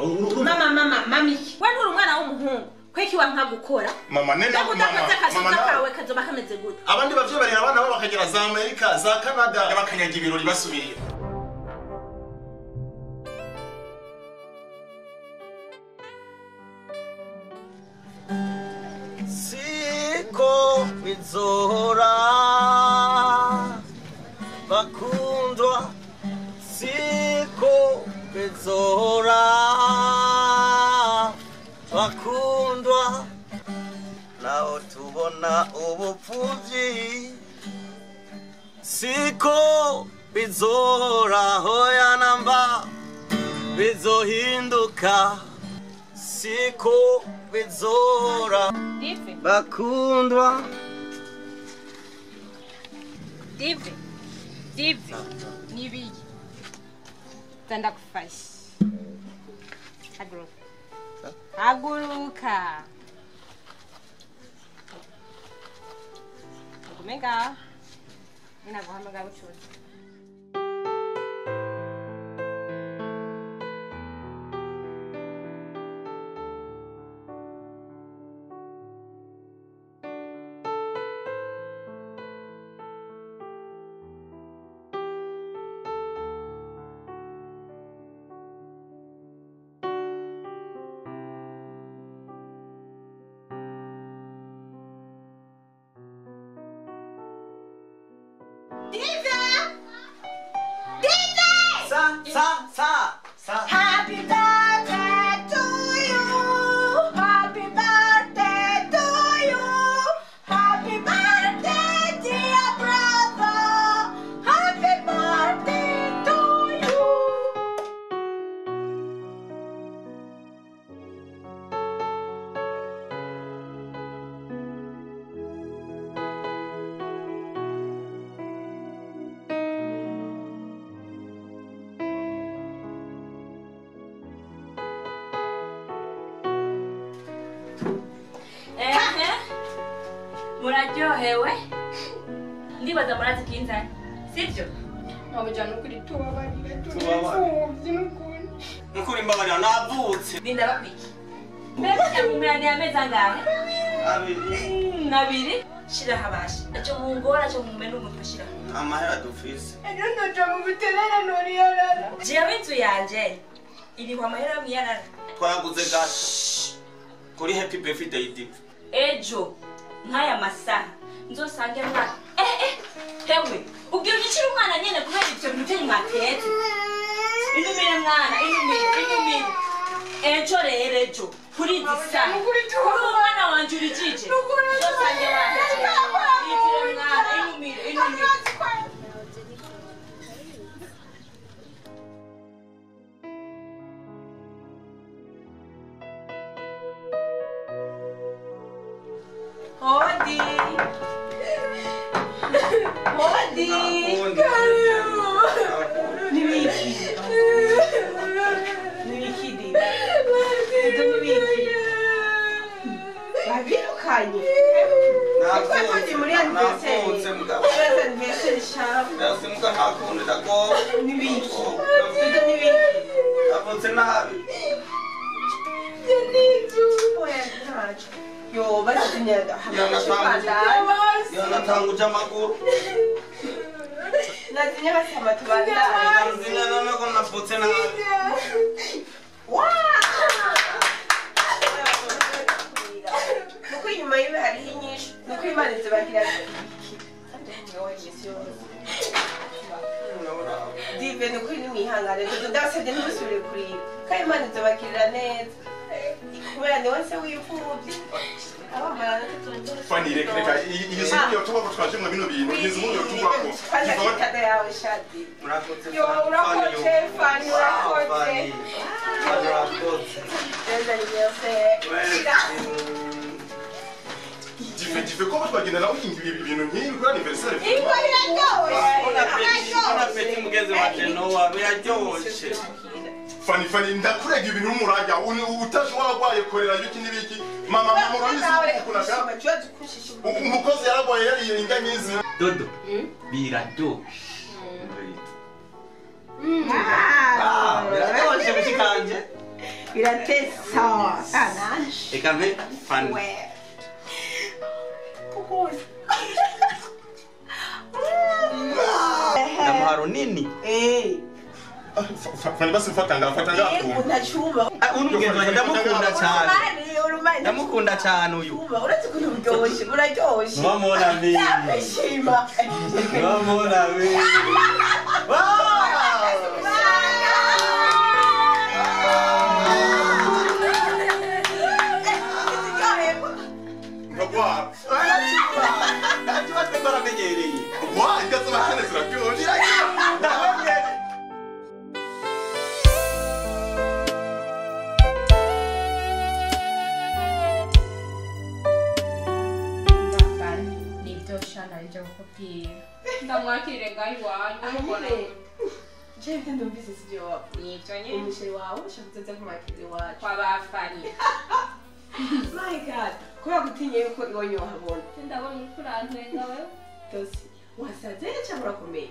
mama. Mama mama mami. We nturi umwana w'umuhungu. Kweki wanka gukora. Mama nena mama. Mama kawe kazoba kameze gute? Abandi bavyo barera abana babo bakagera za Amerika, za Canada, bakanyaga ibirori basubira. Siko bizohora bakundwa, siko bizohora bakundwa, naho tubona ubupfuvyi, siko bizohora hoya namba bizohinduka, siko bizohora bakundwa. Dive, Dive, nibi, ndakufasha. Haguruka, haguruka. Ugume ngaho, ninaguhamagara ucuze. Happy birthday to you. Happy birthday to you. Happy birthday, dear brother. Happy birthday to you. Muraryohewe ndibaza murazi kinzani sivyo? Mabujana ukuri tubabarira tubapfuvyi n'ukuri nukuri mbabarira navutse ndinda bakwiki mbega mumeraniye amezi angahe? Abiri. Abiri. Shira habasha aco mungora aco mumena umutwe shira amahera dufise ejo ndoja mu buterere noriyarara jewe inzu yanje iriho amahera mwiyarara twaguze gato kuri happy birthday Dive ejo nkaya masaha nzosange mwana hewe ubwira ugicira umwana nyene kubera ivyo bintu vyanyu mwatetse inumire mwana inumire inumire ejo rero ejo kuri izi saha kuri umwana wanje urijije nzosange mwana inumire mwana inumire inumire. Hodi. Hodi. Nibiki. Nibiki Dive. Nibiki. Babirukanye. Navutse muri anniversaire. Anniversaire shabu. Nasimuka ntakundi ndagowe. Nibiki. Nibiki. Navutse nabi. Oya ntaco. Yo basinya yanatanguje amaguru nazinya basaba tubandane nazinya none ko navutse nabi. Nuko inyuma yiwe hariho inyishu nuko Imana izobagira Dive nuko nimwihangane ndabasabye ntimusubire kurira kandi Imana izobagirira neza kubera niwe se w'imfuvyi. Fani reka reka iyi nzu yo tuba twaje mu bino bintu iyi nzu yo tuba ko fata yawe shadi murakoze yo urakoze Fani urakoze urakoze Dive Dive ko twagenda nawe ibintu nk'ibi kuri anniversaire Ingo biraryoshe Bon appétit mugenzi wanje Noah biraryoshe Fani Fani ndakurega ibintu n'umurajya utashobora warwaye korera ibiki n'ibiki mama mama urabizi ukunaka umukozi yararwaye yariye indya nyizi Dodo biraryoshe biraryoshe mushikanje. Biratesa. Ananje. Eka mpe Fanny. Kukuzi. Ndamuha runini. Fanny basi mfata ngaho. Unachuma. Uno mugenzi wanjye ndamukunda cyane. Ndamukunda cyane uyu. Uretse ukuntu buryoshye, buraryoshye. Mwamona mimi. Ndashima. Mwamona mimi. Uragwara. Ntacyo batwe baramenyereye. Wa, ingazo bakene ziraryoshye. Ndamwakirire ngaho iwanyu. Je ibyo ndumvise sibyo wapfa. Nibyo nyine. Umusheri wawe ushaka kuza kumwakirira iwacu. Kwa bafani. My God. Kubera gutinya yuko iwanyu wahabona. Ndabona uriko urantwenga wewe. Dosi, wasaze cyangwa urakomeye?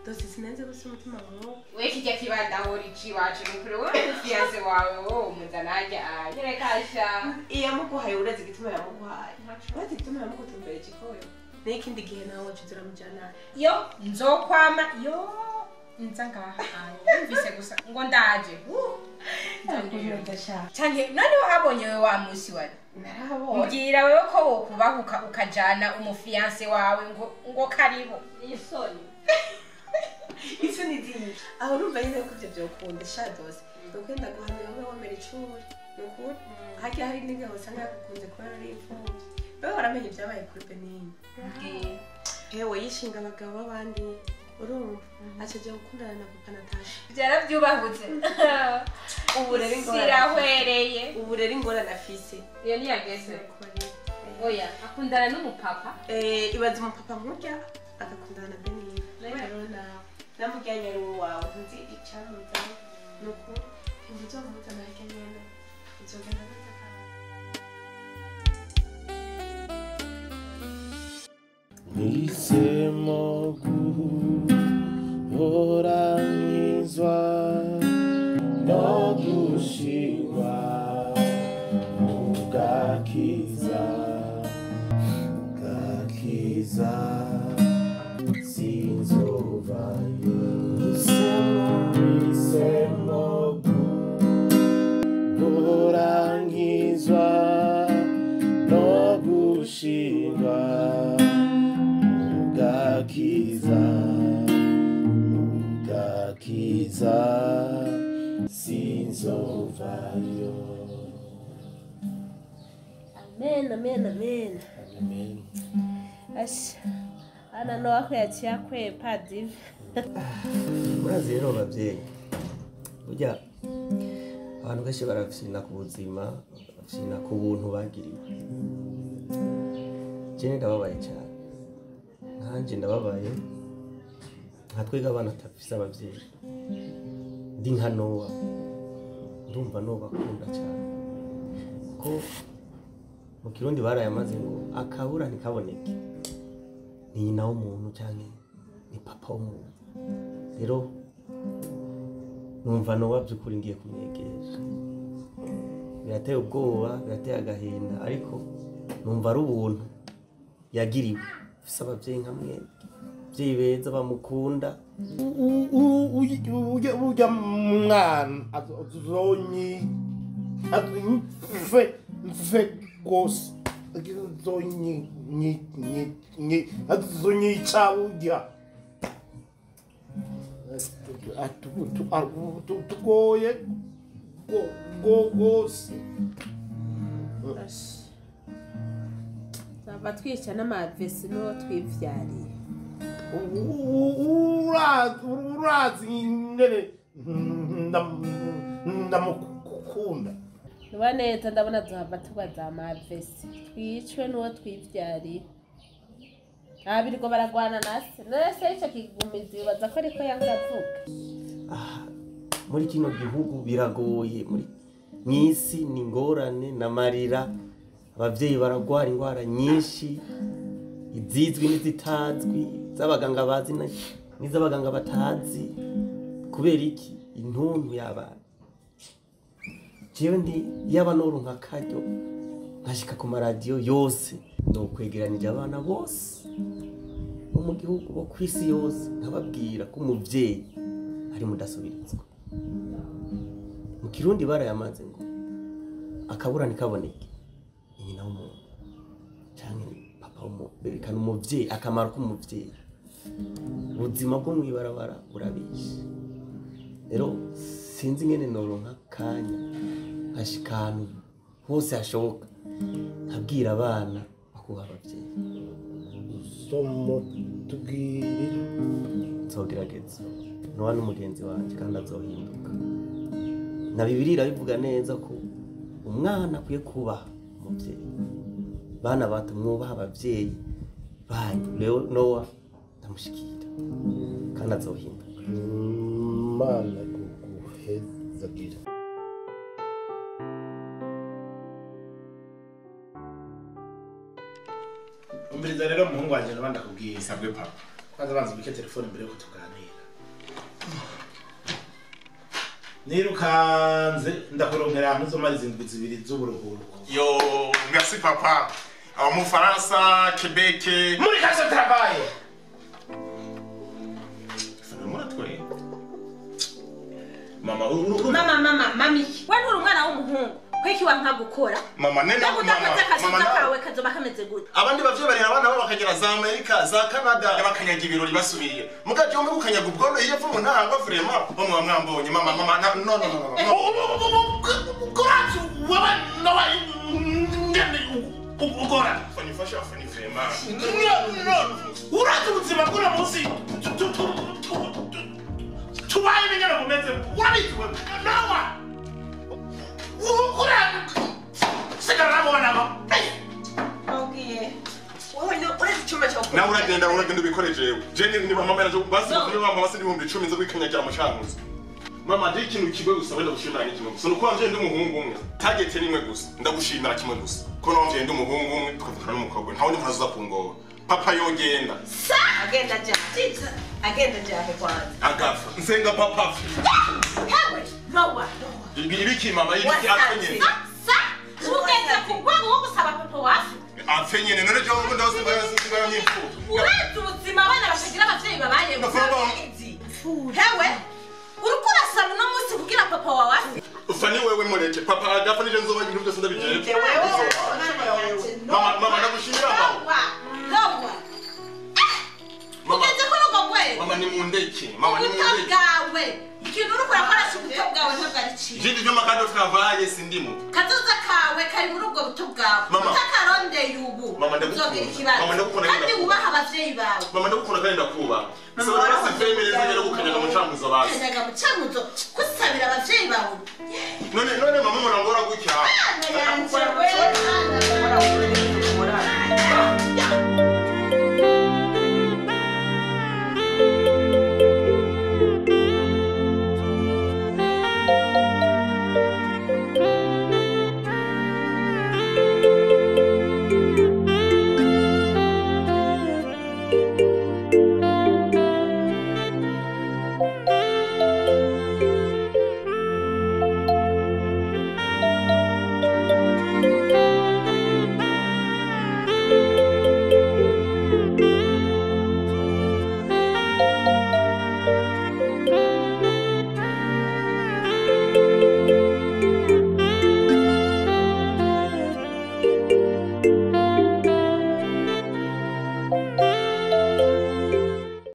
Dosi sinanze gusa umutima wawe. We kijya kibandahora ici iwacu ni kure wowe fiance wawe wowe umuzana hajya aje kasha. Iyo yamuguhaye urazi igituma yamuguhaye. Urazi igituma yamugutumbera igikoyo. N'ikindi gihe nawe wacu turamujyana. Yo nzokwama yo nza ngaha numvise gusa ngo ndaje. Canke none wahabonye wewe wa musi wari? Narahabonye. Mbwira wewe ko wokubahuka ukajana umufiance wawe ngo karibu. Isoni. Isoni ziyi. Aho urumva nyine ko ivyo vyokunda sha Dosi. Nuko ndaguhamya wowe wemera icuri. Nukuri harya hari n'ingabo usanga yagukunze kubera uri imfuvyi. Wewe waramenye ibyabaye kuri Benini. Hewe yishinga abagabo b'abandi urumva acaja gukundana na papa Natasha. Byarabyubahutse. Ubu rero ingorane. Sirahwereye. Ubu rero ingorane afise. Iyo niyageze. Oya, akundana n'umupapa. Ibaze umupapa nkurya agakundana na Benini. Rero nawe namujyanye ari uwawe ntuzi icamuzanye. Nukuri ntuzomuzana harya nyene. Uzogenda neza kandi. Nisemo guhoranyizwa no gushirwa mu gakiza, gakiza sinzovayo. Nisemo guhoranyizwa no gushirwa gakiza, gakiza sinzovayo. Amen, amen, amen. Amen. Asha, ana no wako yaciye akwepa dive. Murazi rero bavyeyi, burya abantu benshi barafyina ku buzima, barafyina ku buntu bagiriwe. Jewe ndababaye cyane. Nkanje ndababaye nka twega abana tutafise abavyeyi. Ndi nka Nowa, ndumva Nowa akunda cyane. Ko mu Kirundi barayamaze ngo akabura ntikaboneke. Ni nyina w'umuntu canke ni papa w'umuntu. Rero numva Nowa by'ukuri ngiye kumwegera. Birateye ubwoba, birateye agahinda, ariko numva ari ubuntu yagiriwe. Ufise abavyeyi nka mwebwe, abavyeyi beza bamukunda. Urya mwana azonyi mfe gose azonyica urya tugoye gose. Zaba twica n'amavesi n'uwo twivyariye. Urazi nyene ndamukunda. Nuba neza ndabona duhava tubaza amavesi twicwe n'uwo twivyariye. Abirirwa baragwana nase nese ico kigumizi bibaza ko ariko yahora avuga. Muri kino gihugu biragoye, muri mw'isi ni ingorane n'amarira. Abavyeyi baragwara ingwara nyinshi, izizwi n'izitazwi, z'abaganga bazi n'iz'abaganga batazi. Kubera iki? Intuntu y'abana. Jewe ndi yaba noronka akaryo nkashika ku maradiyo yose no kwegeranije abana bose bo mu gihugu bo kwisi yose nkababwira ko umuvyeyi ari mudasubirizwa. Mu Kirundi barayamaze ngo akabura ntikaboneke nyina w'umuntu canke papa w'umuntu, berekana umuvyeyi akamaro k'umuvyeyi. Ubuzima bwo mw'ibarabara burabishe. Rero sinzi ingene noronka akanya nkashika ahantu hose hashoboka nkabwira abana bakubaha abavyeyi. Uzomutubwirira? Nzogerageza. Nowa n'umugenzi wanje kandi azohinduka. Na Bibiliya irabivuga neza ko umwana akwiye kubaha umuvyeyi. Bana bato mwubaha abavyeyi banyu. Rero Nowa ndamushikira kandi azohinduka. Imana iguhezagira. Umviriza rero muhungu wanje naba ndakubwiye. Sabwe papa. Kwanza banza ubike telefone mbere yuko tuganira. Nirukanze ndakuronkera ahantu uzomara izindwi zibiri z'uburuhuko. Yo, merci papa. Aho mu Faransa, Quebec. Muri kaso travail. Muratwe. Mama, Mama, mama, mami. We nturi umwana w'umuhungu. Kweki wanka gukora? Mama nena mama. Mama kawe kazoba kameze gute? Abandi bavye barera abana babo bakagera za Amerika, za Canada, bakanyaga ibirori basubiye. Mugaje wumve gukanyaga ubwondo iyo pfu ntangwa vraiment. Bo mwa mwambonye mama mama no no no no. Kurazu waba no ngene ukora. Fani fasha fani vraiment. No no. Urazi ubuzima bw'uno munsi tubaye n'ingene bumeze. Urabizi wewe. Nawa. Ukora sigara nabona ba. Ogiye. Wowe no uretse icyumba cyo Nawe uragenda ubikore jewe. Je ni mama yaraje basi kuri mama basi 10,000 nzo kwikanyagira amashanguzo. Mama je ikintu kimwe gusa wenda gushimira ni kimwe gusa. Nuko wamvye ndi umuhungu umwe. Target ni imwe gusa. Ndagushimira kimwe gusa. Ko wamvye ndi umuhungu umwe tukavukana n'umukobwa. Ntawe ndi muraza kungora. Papa yogenda. Sa agenda ja. Agenda ja kwanza. Agapfa. Nsenga papa. Hewe, Nowa. Ibiki mama ibiki afenye. Sa ugeze ku rwego rwo gusaba papa wafi. Afenye none je ubundi hose mbaye nk'impfu. Uretse ubuzima abana batagira abavyeyi babayemo. Hewe, uriko urasaba uno munsi kugira papa wawe afe. Ufani wewe mureke papa agapfa nije nzoba ibintu byose ndabijeje. Mama mama ndagushimira mama. Nowa. Ugeze kuri urwo rwego. Mama ni mundeke. Mama ni mundeke. Ubuto bwawe. Ikintu uriko urakoresha ubuto bwawe ntabwo ari cyiza. Jindi byo makado travaye sindimo. Kazoza kawe kari muri ubwo buto bwawe. Utakarondeye ubu. Mama ndagukunda. Mama ndagukunda. Kandi wubaha abavyeyi bawe. Mama ndagukunda kandi ndakubaha. Saba basi femereza ngere gukanyaga mucankuzo basi. Kanyaga mucankuzo kusabira abavyeyi bawe. None none mama murangora gutya. Yanje we.